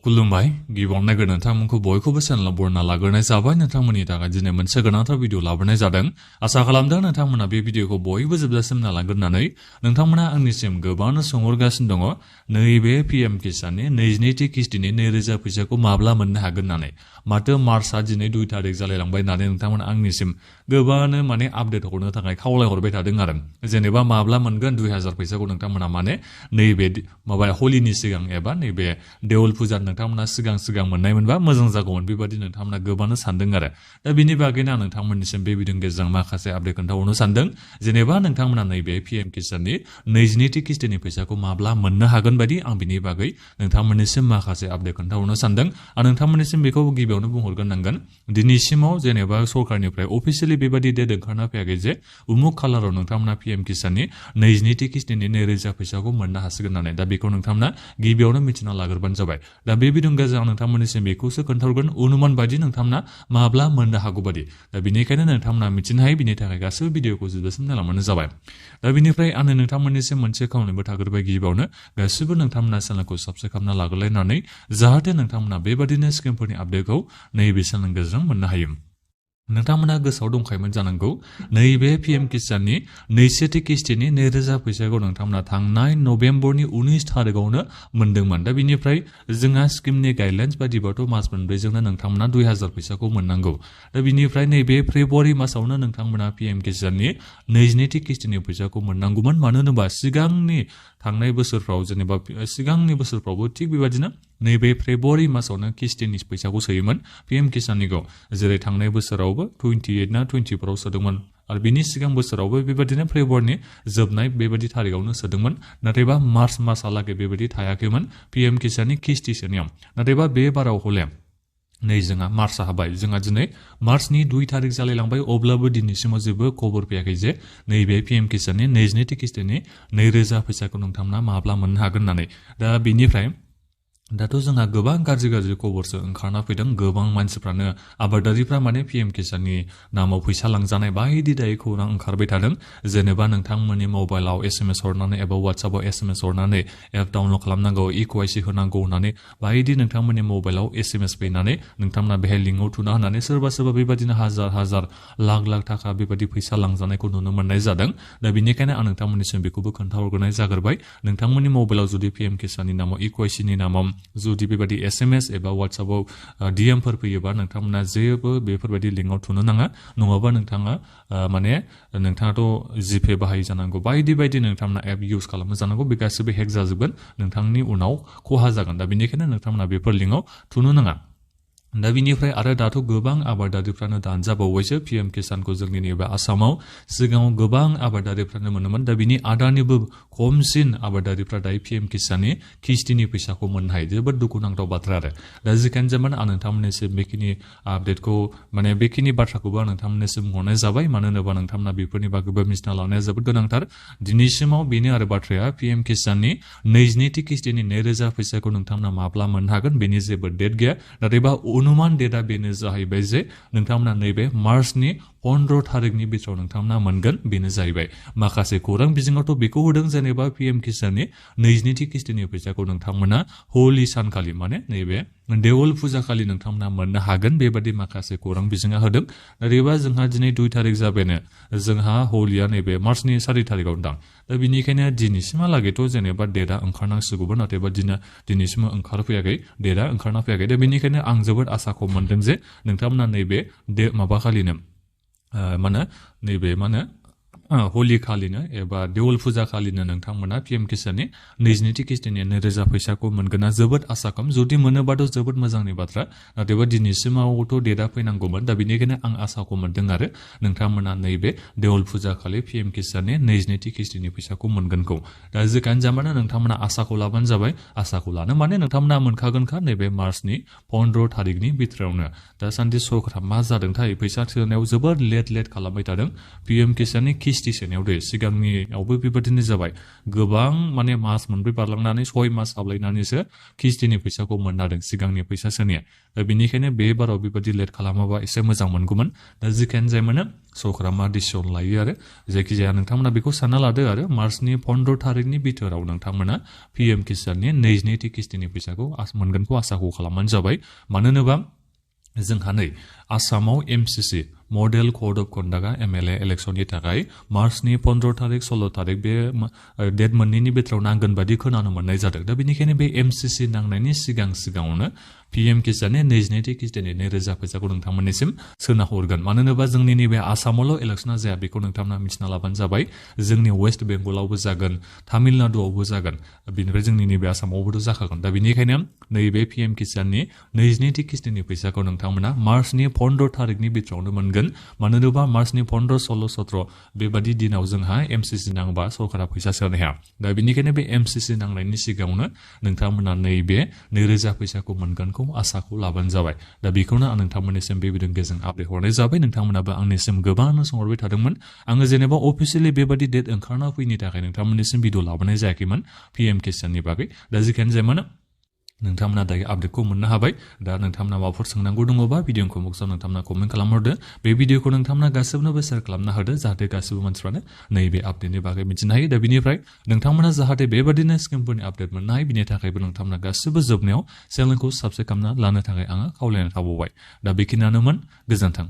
खुलुमबाय गिबियावनो नायगोन नोंथांमोनखौ बयखौबो चेनेलाव बरना लाग्रोनाय जाबाय नोंथांमोननि थाखाय दिनै मोनसे गोनांथार भिडिअ लाबोनाय जादों आसा खालामदों नोंथांमोना बे भिडिअखौ बयबो जोबजासिम नायलांगोन होननानै नोंथांमोना आंनिसिम गोबांनो सोंहरगासिनो दङ नैबे पिएम किसाननि 22थि किस्तिनि 2000 फैसाखौ माब्ला मोननो हागोन होननानै माथो मार्चआ दिनै 2 तारिख जालायलांबाय होननानै नोंथांमोना आंनिसिम गोबांनो माने आपडेट हरनो थाखाय खावलायहरबाय थादों आरो जेनेबा माब्ला मोनगोन 2000 फैसाखौ नोंथांमोना माने नैबे माबा हलिनि सिगां एबा नैबे देवल फुजा नोंथांमोना सिगां मोननाय मोनबा मोजां जागौमोन बेबादि नोंथांमोना गोबांनो सानदों आरो दा बिनि बागैनो आं नोंथांमोननिसिम बे भिडिअनि गेजेरजों माखासे आपडेट खोन्थाहरनो सानदों जेनेबा नोंथांमोना नैबे पिएम किसाननि 22थि किस्तिनि फैसाखौ माब्ला मोननो हागोन बायदि आं बिनि बागै नोंथांमोननिसिम माखासे आपडेट खोन्थाहरनो सानदों आं नोंथांमोननिसिम बेखौ गिबियावनो बुंहरग्रोनांगोन दिनैसिमाव जेनेबा सरकारनिफ्राय अफिसियेलि बेबादि डेट ओंखारना फैयाखै जे उमुक खालाराव नोंथांमोना पिएम किसाननि 22थि किस्तिनि 2000 फैसाखौ मोननो हासिगोन होननानै दा बेखौ नोंथांमोना गिबियावनो मिथिना लाग्रोबानो जाबाय दा बे भिडिअनि गेजेरजों नोंथांमोननिसिम बेखौसो खोन्थाहरगोन अनुमान बायदि नोंथांमोना माब्ला मोननो हागौ बायदि दा बेनिखायनो नोंथांमोना मिथिनो हायो बिनि थाखाय गासैबो भिडिअखौ जोबजासिम नायलांबानो जाबाय दा बेनिफ्राय आङो नोंथांमोननिसिम मोनसे खावलायनोबो थाग्रोबाय गिबियावनो गासैबो नोंथांमोना चेनेलखौ साबस्क्राइब खालामना लाग्रोलायनानै जाहाथे नोंथांमोना बेबादिनो स्किमफोरनि आपडेटखौ नैबे चेनेलनि गेजेरजों मोननो हायो नोंथांमोना गोसोआव दंखायोमोन जानांगौ नैबे पिएम किसाननि 2थि किस्तिनि 2000 फैसाखौ नोंथांमोना थांनाय नभेम्बरनि 19 तारिखआवनो मोनदोंमोन दा बिनिफ्राय जोंहा स्किमनि गाइडलाइन्स बादिबाथ' मास मोनब्रैजोंनो नोंथांमोना 2000 फैसाखौ मोननांगौ दा बिनिफ्राय नैबे फेब्रुवारि मासावनो नोंथांमोना पिएम किसाननि 22थि किस्तिनि फैसाखौ मोननांगौमोन मानो होनोबा सिगांनि थांनाय बोसोरफ्राव जेनेबा सिगांनि बोसोरफ्रावबो थिग बेबायदिनो नैबे फेब्रुवारि मासावनो किस्तिनि फैसाखौ सोयोमोन पिएम किसाननिखौ जेरै थांनाय बोसोरावबो 28 ना 24 आव सोदोंमोन आरो बिनि सिगां बोसोरावबो बेबायदिनो फेब्रुवारिनि जोबनाय बेबायदि तारिखआवनो सोदोंमोन नाथायबा मार्च मासहालागै बेबायदि थायाखैमोन पिएम किसाननि किस्ति सोनायाव नाथायबा बे बाराव हले नै जोंहा मार्चआ हाबाय जोंहा दिनै मार्चनि 2 तारिख जालायलांबाय अब्लाबो दिनैसिमाव जेबो खबर फैयाखै जे नैबे पिएम किसाननि 22थि किस्तिनि 2000 फैसाखौ नोंथांमोना माब्ला मोननो हागोन होननानै दा बेनिफ्राय दाथ' जोंहा गोबां गाज्रि खबरसो ओंखारना फैदों गोबां मानसिफ्रानो आबादारिफ्रा माने पिएम किसाननि नामाव फैसा लांजानाय बायदि दायै खौरां ओंखारबाय थादों जेनेबा नोंथांमोननि मबाइलाव एसएमएस हरनानै एबा वाट्सएपआव एसएमएस हरनानै एप डाउनलड खालामनांगौ इकेवाइसि होनांगौ होननानै बायदि नोंथांमोननि मबाइलाव एसएमएस फैनानै नोंथांमोना बेहाय लिंकआव थुना होनानै सोरबा बेबायदिनो हाजार लाख थाखा बेबायदि फैसा लांजानायखौ नुनो मोननाय जादों दा बेनिखायनो आं नोंथांमोननिसिम बेखौबो खोन्थाहरग्रोनाय जाग्रोबाय नोंथांमोननि मबाइलाव जुदि पिएम किसाननि नामाव इकेवाइसिनि नामाव जुदि बेबायदि एसएमएस एबा वाट्सएपआव डिएमफोर फैयोबा नोंथांमोना जेबो बेफोरबायदि लिंकआव थुनो नाङा नङाबा नोंथाङा माने नोंथाङाथ' जिपे बाहायो जानांगौ बायदि नोंथांमोना एप इउज खालामो जानांगौ बे गासैबो हेक जाजोबगोन नोंथांनि उनाव खहा जागोन दा बेनिखायनो नोंथांमोना बेफोर लिंकआव थुनो नाङा दा बिनिफ्राय आरो दाथ' गोबां आबादारिफ्रानो दानजाबावबायसो पिएम किसानखौ जोंनि नैबे आसामाव सिगाङाव गोबां आबादारिफ्रानो मोनोमोन दा बिनि आदानिबो खमसिन आबादारिफ्रा दायो पिएम किसाननि किस्तिनि फैसाखौ मोननो हायो जोबोद दुखुनांथाव बाथ्रा आरो दा जिखियानो जाया आं नोंथांमोननिसिम बेखिनि आपडेटखौ माने बेखिनि बाथ्राखौबो आं नोंथांमोननिसिम बुंहरनाय जाबाय मानो होनोबा नोंथांमोना बेफोरनि बागैबो मिथिना लानाया जोबोद गोनांथार दिनैसिमाव बेनो आरो बाथ्राया पिएम किसाननि 22थि किस्तिनि 2000 फैसाखौ नोंथांमोना माब्ला मोननो हागोन बेनि जेबो डेट गैया नाथायबा अनुमान डेटआ बेनो जाहैबाय जे नोंथांमोना नैबे मार्चनि 15 तारिखनि बिथोराव नोंथांमोना मोनगोन बेनो जाहैबाय माखासे खौरां बिजोङावथ' बेखौ होदों जेनेबा पिएम किसाननि 22थि किस्तिनि फैसाखौ नोंथांमोना हलि सानखालि माने नैबे देवल फुजा खालि नोंथांमोना मोननो हागोन बेबादि माखासे खौरां बिजोङा होदों नाथायबा जोंहा दिनै 2 तारिख जाबायनो जोंहा हलिया नैबे मार्चनि 4 तारिखआव दं दा बेनिखायनो दिनैसिमहालागैथ' जेनेबा डेटआ ओंखारनांसिगौमोन नाथायबा दिनैसिम ओंखारफैयाखै डेटआ ओंखारना फैयाखै दा बेनिखायनो आं जोबोद आसाखौ मोनदों जे नोंथांमोना नैबे माबा खालिनो हलि खालिनो एबा देवल फुजा खालिनो नोंथांमोना पिएम किसाननि 22थि किस्तिनि 2000 फैसाखौ मोनगोना जोबोद आसा खम जुदि मोनोबाथ' जोबोद मोजांनि बाथ्रा नाथायबा दिनैसिमावथ' डेटआ फैनांगौमोन दा बेनिखायनो आं आसाखौ मोनदों आरो नोंथांमोना नैबे देवल फुजा खालि पिएम किसाननि 22थि किस्तिनि फैसाखौ मोनगोनखौ दा जिखियानो जाया नोंथांमोना आसाखौ लाबानो जाबाय आसाखौ लानो माने नोंथांमोना मोनखागोनखा नैबे मार्चनि 15 तारिखनि बिथोरावनो दासान्दि सरकारा मा जादोंथाय फैसा सोनायाव जोबोद लेट खालामबाय थादों पिएम किसाननि किस्ति सोनायाव दे सिगांनियावबो बेबादिनो जाबाय गोबां माने मास मोनब्रै बारलांनानै 6 मास हाबलायनानैसो किस्तिनि फैसाखौ मोननादों सिगांनि फैसा सोनाया दा बेनिखायनो बे बाराव बेबादि लेट खालामाबा एसे मोजां मोनगौमोन दा जिखियानो जाया मानो सरकारा मा डिसिसन लायो आरो जायखिजाया नोंथांमोना बेखौ सानना लादो आरो मार्चनि 15 थारिखनि बिथोराव नोंथांमोना पिएम किसाननि 22थि किस्तिनि फैसाखौ मोनगोनखौ आसाखौ खालामबानो जाबाय मानो होनोबा जोंहा नै आसामाव MCC model code of कन्डाक्टआ MLA इलेक्शननि थाखाय मार्चनि 15 थारिख 16 थारिख बे डेट मोननैनि बिथोराव नांगोन बादि खोनानो मोननाय जादों दा बेनिखायनो बे एमसिसि नांनायनि सिगाङावनो पिएम किसाननि 22थि किस्तिनि 2000 फैसाखौ नोंथांमोननिसिम सोना हरगोन मानो होनोबा जोंनि नैबे आसामावल' इलेक्शना जाया बेखौ नोंथांमोना मिथिना लाबानो जाबाय जोंनि वेस्ट बेंगलावबो जागोन तामिलनाडुआवबो जागोन बेनिफ्राय जोंनि नैबे आसामावबोथ' जाखागोन दा बेनिखायनो नैबे पिएम किसाननि 22थि किस्तिनि फैसाखौ नोंथांमोना मार्चनि 15 थारिखनि बिथोरावनो मोनगोन मानो होनोबा मार्चनि 15 16 17 बेबादि दिनाव जोंहा एमसिसि नांबा सरकारा फैसा सोनो हाया दा बेनिखायनो बे एमसिसि नांनायनि सिगाङावनो नोंथांमोना नैबे 2000 फैसाखौ मोनगोन आसाखौ लाबानो जाबाय दा बेखौनो आं नोंथांमोननिसिम बे भिडिअनि गेजेरजों आपडेट हरनाय जाबाय नोंथांमोनाबो आंनिसिम गोबां सोंहरबाय थादोंमोन आङो जेनेबा अफिसियेलि बेबादि डेट ओंखारना फैनि थाखाय नोंथांमोननिसिम भिडिअ लाबोनाय जायाखैमोन पिएम किसाननि बागै दा जिखियानो जाया मानो नोंथांमोना दायो आपडेटखौ मोननो हाबाय दा नोंथांमोना माबाफोर सोंनांगौ दङबा भिडिअनि कमेन्टआव नोंथांमोना कमेन्ट खालामहरदो बे भिडिअखौ नोंथांमोना गासिबोनोबो शेयार खालामना होदो जाहाथे गासिबो मानसिफ्रानो नैबे आपडेटनि बागै मिथिनो हायो दा बिनिफ्राय नोंथांमोना जाहाथे बेबादिनो स्किमफोरनि आपडेट मोननो हायो बिनि थाखायबो नोंथांमोना गासिबो जोबनायाव चेनेलखौ साबस्क्राइब खालामना लानो थाखाय आङो खावलायनाय थाबावबाय दा बेखिनियानोमोन गोजोन्थों